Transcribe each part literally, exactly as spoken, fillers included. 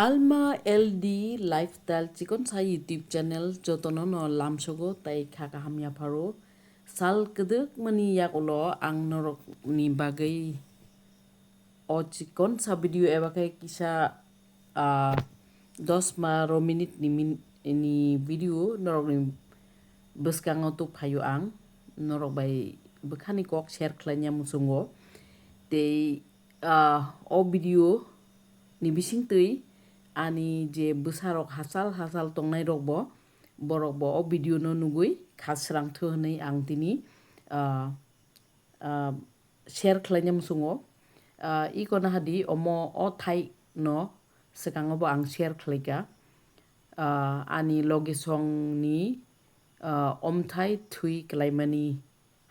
Alma L D Lifestyle Chikonsa YouTube channel jotono no lamsogo tai kha kaham yapharo. Sal kwdwkmani yagulo ang norokni bagwi o chikonsa video eba khe kisa, ah, dos maro minute ni min-, ni video norokni bwskango tubuphaio ang norok bai bwkhani kok share khlaina muchungo. Tei, ah, o video ni bisingtwi ani je bwsarok hachal hachal tongnairokbo, borokbo o video no nugwi kha srangtho hwnwi ang tini, ah, ah, share khlaina muchungo. Ah, iko nahadi omo o thai no swkango bo ang share khlaika. Ah, ani logisongni, ah, omthai thwi klaimani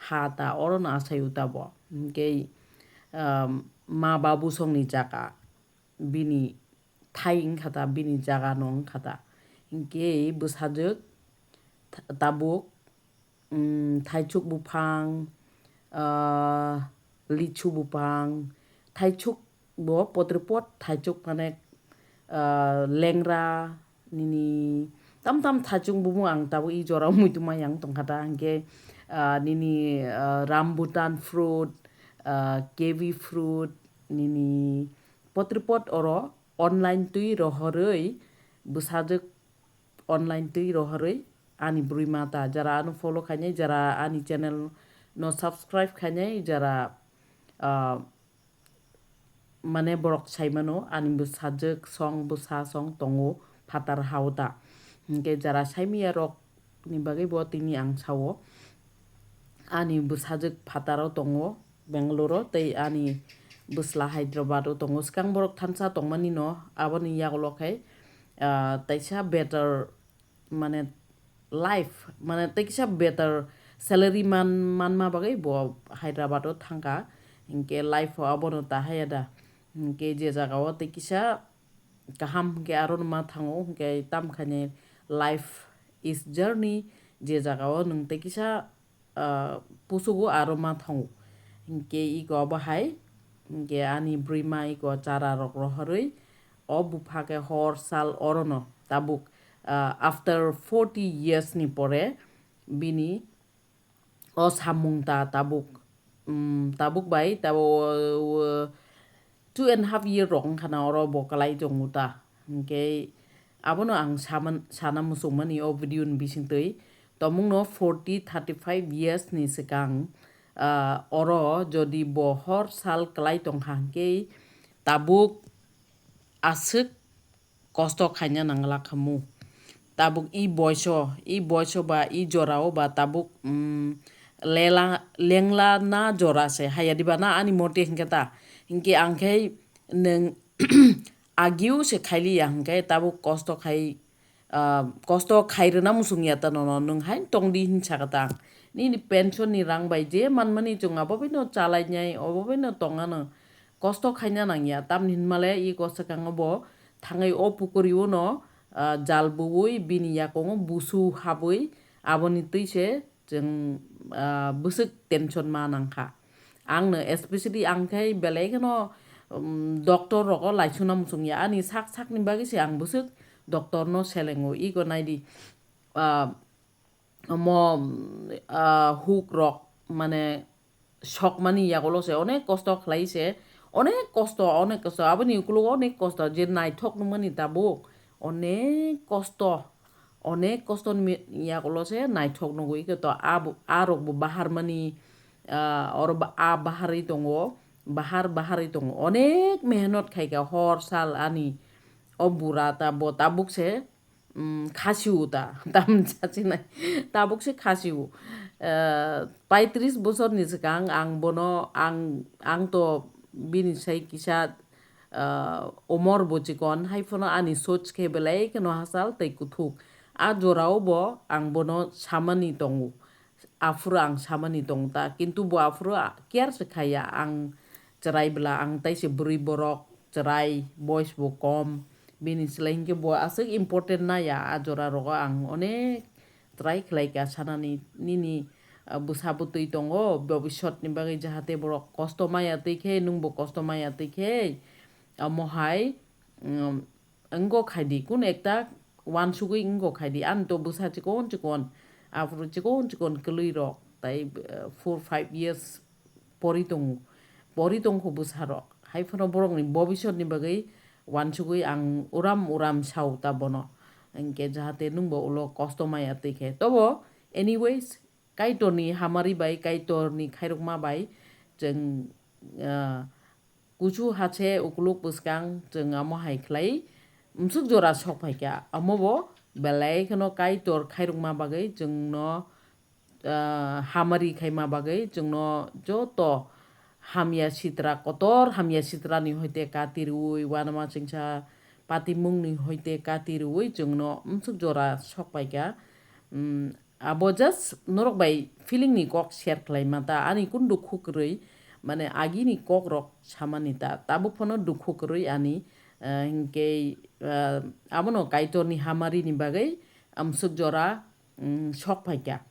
ha ta oro no asai uta bo. Hinkhe, ah, ma babu songni jaga bini thai wngkha ta, bini jaga no wngkha ta. Hinkhe bwsajwk ta-, tabuk, mm, thaichuk buphang, ah, lichu buphang, thaichuk bo potripot thaichuk mane, ah, lengra nini tam tam thaichuk bumung ang tabuk i jora muitu ma yang tongkha ta hinkhe, ah, nini, ah, rambutan fruit, ah, kiwi fruit nini potripot oro online twi rohorwi bwsajwk online twi rohorwi ani bwrwi mata jara ano follow khainai, jara ani channel no subscribe khainai, jara, ah, mane borok saimano ani bwsajwk song bwsa song tongo phatar hao ta. Hinkhe jara saimiyarok ni bagwi bo tini ang sao. Ani bwsajwk phataro tongo Bangalore o tei ani bwsla Hyderabad o tongo. Swkang borok thansa tongmani no aboni yagulo khai, ah, taisa better mane life mane tei kisa better salary man, manma bagwi bo Hyderabad o thangkha. Hinkhe life o abono ta haya da. Hinkhe je jaga o tei kisa kaham hinkhe aro no ma thango hinkhe tam khainai life is journey je jaga o nwng tei kisa ah, pusugo aro ma thango. Hinkhe iko obo hai, hinkhe ani bwrwi ma iko chara rok rohorwi, o bupha khe hor sal orono tabuk, ah, after forty years ni pore bini o samung ta tabuk, mm, tabuk bai tabo, o, o, two and half year rok wngkha na oro bo kwlai tongo ta. Hinkhe abono ang saman-, sana muchungmani o video ni bisingtwi. Tomungno forty, thirty five years ni swkang, ah, oro jodi bo hor sal kwlai tongkha hinkhe tabuk aswk kosto khaina nangla khamu. Tabuk i boiso, i boiso ba i jorao ba tabuk, mm, lela, lengla na jora se haya diba na ani mote hinkhe ta. Hinkhe ang khe nwng agiu se khailiya hinkhe tabuk kosto khai, ah, kosto khai rwna muchung ya ta nono nwng hain tongdi hin sakha ta ang. Nini pension ni rang bai je manmani chwng abo bai no chalainai, obo bai no tongano. Kosto khaina nangya, tamni hinmale iko swkango bo thangwi o pukuriuno, ah, jal buwi bini yakungo busu habwi aboni twi se chwng, ah, bwswk tension ma nangkha. Ang no especially ang khe belai kheno, um, doctor rogo laisuna muchungya, ani sak sakni bagwi se ang bwswk doctor no selengo, iko naidi, ah, omo, ah, huk rok mane sokmani yagulo se onek kosto khlai se, onek kosto, onek kosto, aboni ukologo onek kosto, je naithok nungmani tabuk onek kosto, onek kosto ni yagulo se naithok nugwi khe to a bo, a rok bo bahar mani, ah, oro ba, a baharwi tongo, bahar baharwi tongo, onek mehnot khaikha hor sal ani o bura ta bo tabuk se, mm, khasiu ta, tam chachinai. Tabuk se khasiu. Eh, paitris bosorni swkang ang bono, ang, ang to bini sai kisa, eh, umor bo chikon, hai phano ani soch khe belai kheno hachal tei kuthuk. A jorao bo ang bono samani tongo. Aphuru ang samani tongo ta, kintu bo aphuru a-, care se khaiya, ang chwrai bwla, ang taise bwrwi borok, chwrai, boys bo kom, bini slai hinkhe bo aswk important naiya, a jora rogo ang onek try khlaikha sanani, nini, ah, bwsa bwtwi tongo, bobiswt ni bagwi jahate borok kosto maya twi khe, nwngbo kosto maya twi khe, omo hai, um, Wngkok khaidi, kun ekta wansugwi wngkok khaidi, ani to bwsa chikon chikon, aphuru chikon chikon kwlwi rok, tai, eh, four five years pori tongo, pori tongkho bwsa rok. Hai phano borokni bobisotni bagwi wansugwi ang uram uram sao ta bono. Hinkhe jahate nwngbo ulo kosto maya twi khe. Tobo, anyways, Kaitorni hamari bai, Kaitorni khairokma bai chwng, ah, kuchu hache ukuluk bwskang chwng amo hai khlai mswk jora sok phaikha. Omobo belai kheno Kaitor khairokma bagwi chwngno, ah, hamari khaima bagwi chwngno joto hamya sitra, kotor hamya sitrani hoite kati rwui, uanama chingsa patimungni hoite kati rwui chwngno mswk jora sok paikha. Mm, abo just norok bai feeling ni kok share khlai ma ta, ani kun dukhu kwrwi, mane agini kok rok samani ta, tabuk phano dukhu kwrwi ani, eh, hinkhe, eh, abono Kaitorni hamari ni bagwi amswk jora, mm, sok phaikha.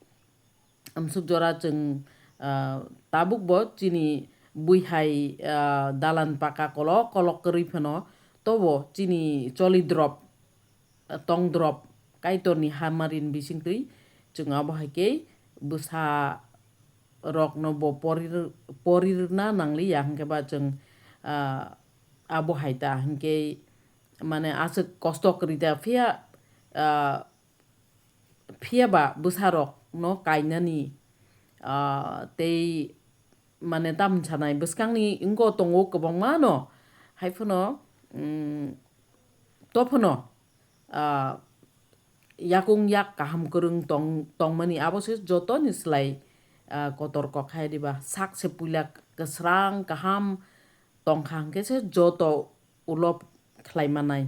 Amswk jora chwng, ah, tabukbo chini buihai, ah, dalan paka kolok kolok kwrwi phano tobo chini choli drop, ah, tong drop Kaitorni hamarini bisingtwi chwng abo hai khe bwsa rokno bo porir-, porirwna nangliya, hinkhe ba chwng, ah, abo hai ta hinkhe mane aswk kosto kwrwi ta phiya, ah, Phiya ba bwsarokno kainani, ah, tei mane tamni sanai bwskangni wngkho tongo kwbangma no, hai phano, mm, to phano, ah, yakung yak kaham kwrwng tong-, tongmani abo se jotoni slai, ah, kotor kok hai diba sak se puila kwsrang kaham tongkha hwnkhe se joto ulo khlai manai.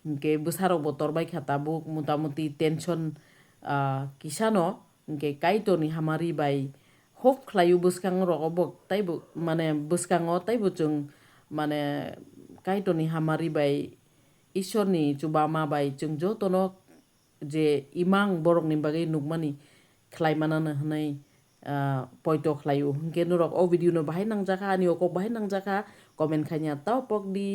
Hinkhe bwsarokbo torbai kha tabuk, mota moti tension, ah, kisano, hinkhe Kaitorni hamari bai hope khlaio bwskang rogo bo, taibo, mane, bwskango taibo chwng, mane, Kaitorni hamari bai, Ishwarni chubama bai chwng jotono je imang borokni bagwi nukmani khlai manano hwnwi, ah, poito khlaio. Hinkhe norok o video no bahai nangjakha, ani o kok bahai nangjakha, comment khaina tao pokdi.